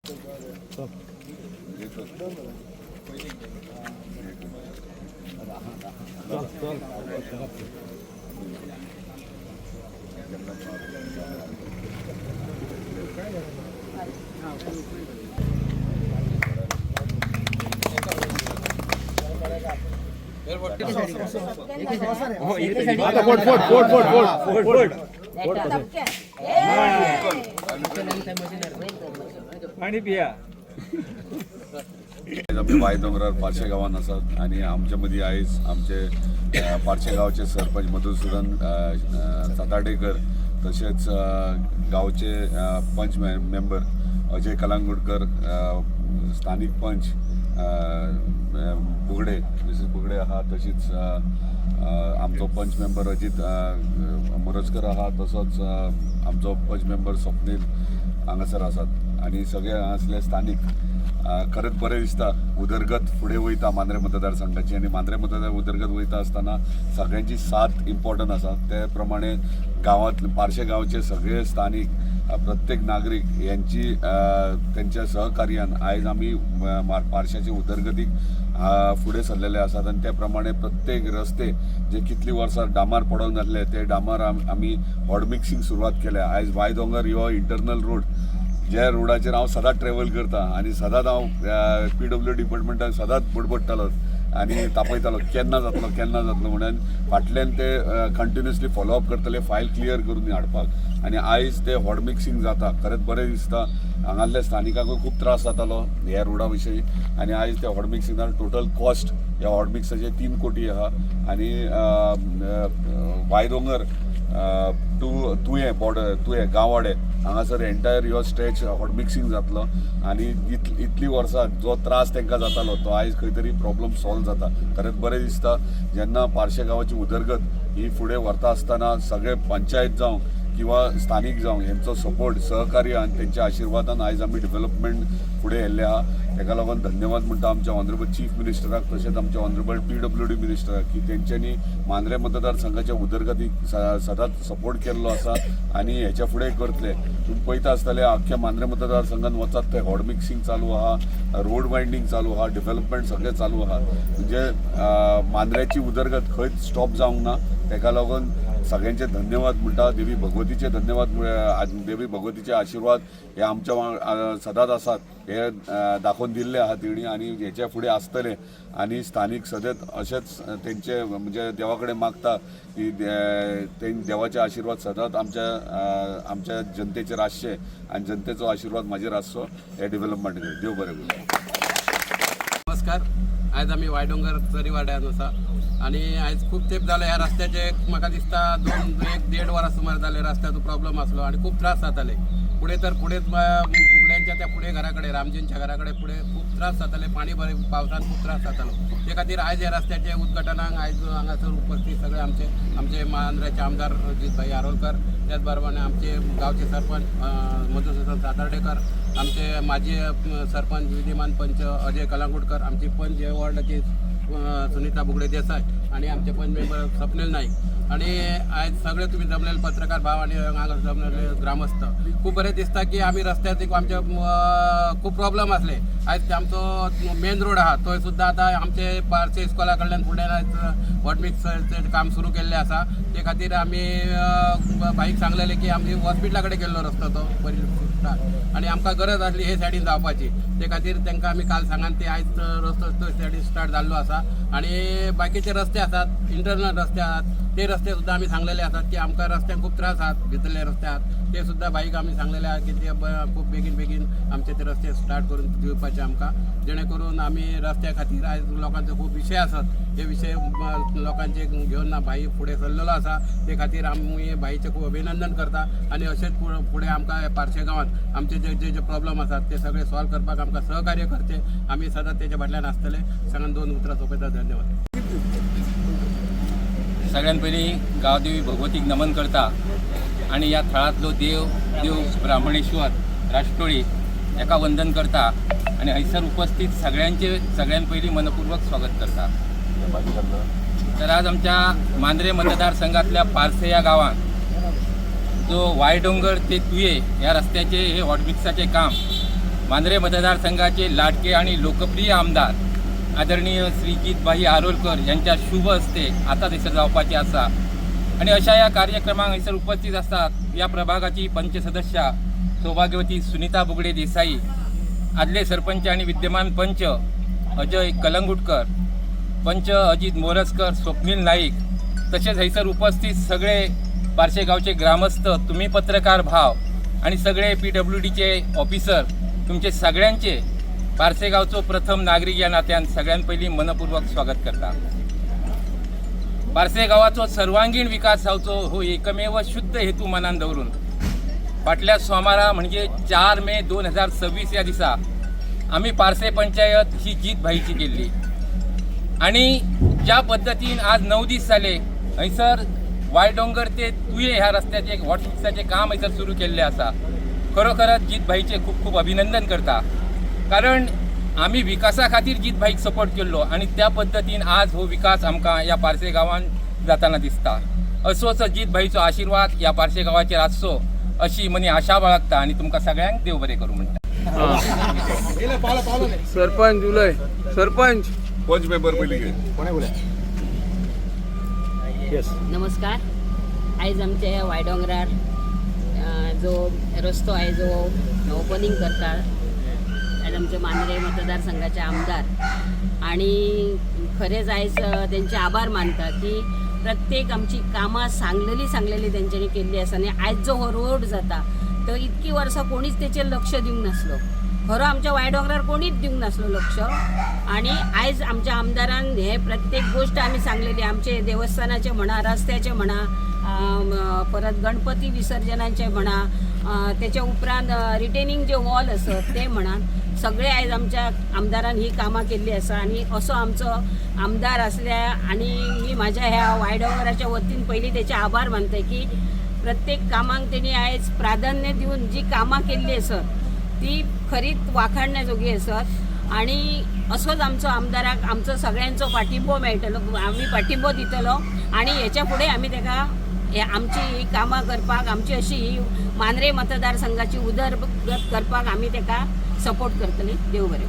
आता फोड फोड फोड फोड फोड फोड फोड. पाणी पिया. आयज आमी वायदोंगरार पार्शे गांवांत आसात आनी आमचे मदीं आयज आमचे पार्शे गांवचे सरपंच मधुसुदन सातार्डेकर, तशेंच गांवचे पंच मेंबर अजय कलांगुडकर, स्थानीक पंच बुगडे, मिसीस बुगडे आहा, तशीच आमचो पंच मेंबर अजीत मोरजकर आहा, तसोच आमचो पंच मेंबर स्वप्नील हांगासर आसात आनी सगळे हांगासले स्थानीक. खरेंच बरें दिसता, उदरगत फुडें वयता मांद्रें मतदारसंघाची आनी मांद्रें मतदार उदरगत वयता आसतना सगळ्यांची साथ इम्पॉर्टंट आसा. ते प्रमाणे गांवांत पार्शे गांवचे सगळे स्थानीक, प्रत्येक नागरीक यांची तेंच्या सहकार्यान आयज आमी पार्शाचे उदरगतीक फुडें सरलेले आसात आनी ते प्रमाणे प्रत्येक रस्ते जे कितलीं वर्सां डामार पडोंक नासले ते डामार आमी हॉट मिक्सींग सुरवात केल्या. आयज वायदोंगर हो इंटरनल रोड, ज्या रोडाचेर हांव सदांच ट्रॅवल करता आनी सदांच हांव पीडब्ल्यू डिपार्टमेंटान सदांच बडबडटालो आनी तापयतालो, केन्ना जातलो, केन्ना जातलो म्हणून. फाटल्यान ते कंटिन्युअसली फॉलोअप करतले फायल क्लियर करून हाडपाक आनी आयज ते हॉट मिक्सींग जाता. खरेंच बरें दिसता. हांगासल्या स्थानिकांकूय खूब त्रास जातालो ह्या रोडा विशयी आनी आयज ते हॉट मिक्सिंगान टोटल कॉस्ट ह्या हॉट मिक्साचे 3 कोटी आहा आनी वायदोंगर टू तुयें बॉर्डर, तुयें गांवाडे हांगासर एंटायर ह्यो स्ट्रेच हॉट मिक्सींग जातलो आनी इतलीं वर्सां जो त्रास तांकां जातालो तो आयज खंय तरी प्रॉब्लम सॉल्व जाता. खरेंच बरें दिसता जेन्ना पार्शे गांवाची उदरगत ही फुडें व्हरता आसतना सगळे पंचायत जावं किंवा स्थानीक जावं, हेंचो सपोर्ट, सहकार्य आनी तेंच्या आशिर्वादान आयज आमी डेव्हलपमेंट फुडें येल्ले आहा. तेका लागून धन्यवाद म्हणटा आमच्या ऑनरेबल चीफ मिनिस्टराक, तशेंच आमच्या ऑनरेबल पीडब्ल्यूडी मिनिस्टराक की तेंच्यांनी मांद्रें मतदारसंघाच्या उदरगतीक सदांच सपोर्ट केल्लो आसा आनी हेच्या फुडें करतले. तुमी पळयता आसतले, अख्ख्या मांद्रें मतदारसंघात वचात थंय हॉट मिक्सींग चालू आहा, रोड वायंडींग चालू आहा, डेव्हलपमेंट सगळें चालू आहा. म्हणजे मांद्र्याची उदरगत खंयच स्टॉप जावंक ना. तेका लागून सगळ्यांचे धन्यवाद म्हणटा, देवी भगवतीचे धन्यवाद. देवी भगवतीचे आशिर्वाद हे आमच्या सदांच आसात हे दाखोवन दिल्ले आहा तेणी आनी हेच्या फुडें आसतले. आनी स्थानीक सदत अशेंच तेंचे म्हणजे देवा कडेन मागता की देवाचे आशिर्वाद सदांच आमच्या जनतेचेर आसचे आनी जनतेचो आशिर्वाद म्हाजेर आसचो हे डेव्हलपमेंट. देव बरें करूं. नमस्कार. आयज आमी वायडोंगर चरीवाड्यान आसा आनी आयज खूब तेंप जालो ह्या रस्त्याचे. म्हाका दिसता दोन एक देड वरां सुमार जाले रस्त्याचो प्रॉब्लम आसलो आनी खूब त्रास जाताले. फुडें तर फुडेंच बुगड्यांच्या त्या फुडें घरा कडेन, रामजींच्या घरा कडेन फुडें खूब त्रास जाताले. पाणी भर पावसान खूब त्रास जातालो. ते खातीर आयज ह्या रस्त्याचे उद्घाटनाक आयज हांगासर उपस्थित सगळे आमचे आमचे मांद्र्याचे आमदार अजित भाई आरोलकर, त्याच बरोबर आमचे गावचे सरपंच मधुसूदन सातार्डेकर, आमचे माजी सरपंच, विद्यमान पंच अजय कलांगुटकर, आमची पंच वॉर्डाची सुनीता बुगडे देसाय आणि आमचे पंच मेंबर स्वप्नील नाईक आणि आयज सगळे तुमी जमलेले पत्रकार भाव आणि हांगा जमलेले ग्रामस्थ, खूब बरें दिसता की आमी रस्त्यार एक आमचे खूब प्रॉब्लम आसले. आयज आमचो मेन रोड आहा थंय सुद्दां आतां आमचे पार्से इस्कॉला कडल्यान फुडें आयज हॉट मिक्सरचें काम सुरू केल्लें आसा. ते खातीर आमी भाईक सांगलेलें की आमी हॉस्पिटला कडेन गेल्लो रस्तो तो पयलीं स्टार्ट आनी आमकां गरज आसली हे सायडीन जावपाची. ते खातीर तांकां आमी काल सांगान ते आयज रस्तो तो सायडीन स्टार्ट जाल्लो आसा. आनी बाकीचे रस्ते आसात, इंटरनल रस्ते आसात, ते रस्ते सुद्दां आमी सांगलेले आसात की आमकां रस्त्यांक खूब त्रास आहात, भितरले रस्ते आहात, ते सुद्दां भाईक आमी सांगलेले आहात की ते खूब बेगीन बेगीन आमचे ते रस्ते स्टार्ट करून दिवपाचे आमकां, जेणे करून आमी रस्त्या खातीर आयज लोकांचे खूब विशय आसात. हे विशय लोकांचे घेवन ना भाई फुडें सरलेलो आसा. ते खातीर आमी भाईचें खूब अभिनंदन करता आनी अशेंच फुडें आमकां पार्से गांवांत आमचे जे जे जे प्रॉब्लम आसात ते सगळे सॉल्व करपाक आमकां सहकार्य करचे. आमी सदांच तेच्या फाटल्यान आसतले. सगळ्यांक दोन उतरां सोंपयता. धन्यवाद. सगळ्यात पयलीं गांवदेवी भगवतीक नमन करता आणि ह्या थळांतलो देव देव ब्राह्मणेश्वर राष्ट्रोळी हेका वंदन करता आणि हयसर उपस्थित सगळ्यांचे सगळ्यात पयलीं मनपूर्वक स्वागत करता. तर आज आमच्या मांद्रे मतदारसंघातल्या पार्से या गांवांत जो वायडोंगर ते तुये ह्या रस्त्याचे हे हॉटमिक्साचे काम मांद्रे मतदारसंघाचे लाडके आणि लोकप्रिय आमदार आदरणीय श्री जीतभाई आरोलकर यांच्या शुभ हस्ते आता थंयसर जावपाचे आसा. आणि अशा ह्या कार्यक्रमाक हयसर उपस्थित आसात या प्रभागाची पंचसदस्या सौभाग्यवती सुनीता बुगडे देसाई, आदले सरपंच आणि विद्यमान पंच अजय कलंगुटकर, पंच अजित मोरजकर, स्वप्नील नाईक, तसेच हयसर उपस्थित सगळे पार्शे गावचे ग्रामस्थ, तुम्ही पत्रकार भाव आणि सगळे पीडब्ल्यूडीचे ऑफिसर, तुमचे सगळ्यांचे पार्से गावचो प्रथम नागरिक या नात्यान सगळ्यां पयलीं मनपूर्वक स्वागत करता. पार्से गावाचो सर्वांगीण विकास जावचो हो एकमेव शुद्ध हेतू मनान दवरून फाटल्या सोमारा म्हणजे 4 मे 2026 ह्या दिसा आमी पार्से पंचायत ही जीत भाईची केल्ली आणि ज्या पद्दतीन आज 9 दीस जाले हंयसर वायडोंगर ते तुये ह्या रस्त्याचे हॉटमिक्साचें काम हंयसर सुरू केल्लें आसा. खरोखरच जीत भाईचें खूब खूब अभिनंदन करता, कारण आमी विकासा खातीर जीत भाईक सपोर्ट केल्लो आनी त्या पद्दतीन आज हो विकास आमकां ह्या पार्से गांवांत जाताना दिसता. असोच जीत भाईचो आशिर्वाद ह्या पार्से गांवाचेर आसचो अशी मनी आशा बाळगता आनी तुमकां सगळ्यांक देव बरें करूं म्हणटा. सरपंच उलय, सरपंच. पंच मेंबर पयलीं घे. नमस्कार. आयज आमच्या ह्या वायडोंगरार जो रस्तो आहे जो ओपनिंग करता आयज आमचे मांद्रे मतदारसंघाचे आमदार आणि खरेंच आयज तेंचे आभार मानता की प्रत्येक आमची कामां सांगलेली सांगलेली तेंच्यांनी केल्ली आसा. आनी आयज जो हो रोड जाता तो इतकी वर्सां कोणीच तेचेर लक्ष दिवंक नासलो. खरो आमच्या वायडोंगरार कोणीच दिवंक नासलो लक्ष आणि आयज आमच्या आमदारान हे प्रत्येक गोष्ट आमी सांगलेली, आमचे देवस्थानाचे म्हणा, रस्त्याचे म्हणा, परत गणपती विसर्जनाचे म्हणा, त्याच्या उपरांत रिटेनिंग जे वॉल आसत ते म्हणा, सगळे आयज आमच्या आमदारान ही कामां केल्ली आसा. आनी असो आमचो आमदार आसल्या आनी मी म्हाज्या ह्या वायडोंगराच्या वतीन पयलीं तेचे आभार मानता की प्रत्येक कामांक तेणी आयज प्राधान्य दिवन जी कामां केल्ली आसत ती खरीच वाखाणण्याजोगी आसत. आणि असोच आमचो आमदाराक आमचो सगळ्यांचो पाठिंबो मेळटलो, आमी पाठिंबो दितलो आणि हेच्या फुडें आमी तेका हे आमची ही कामां करपाक, आमची अशी ही मांद्रे मतदारसंघाची उदरगत करपाक आमी तेका सपोर्ट करतली. देव बरें.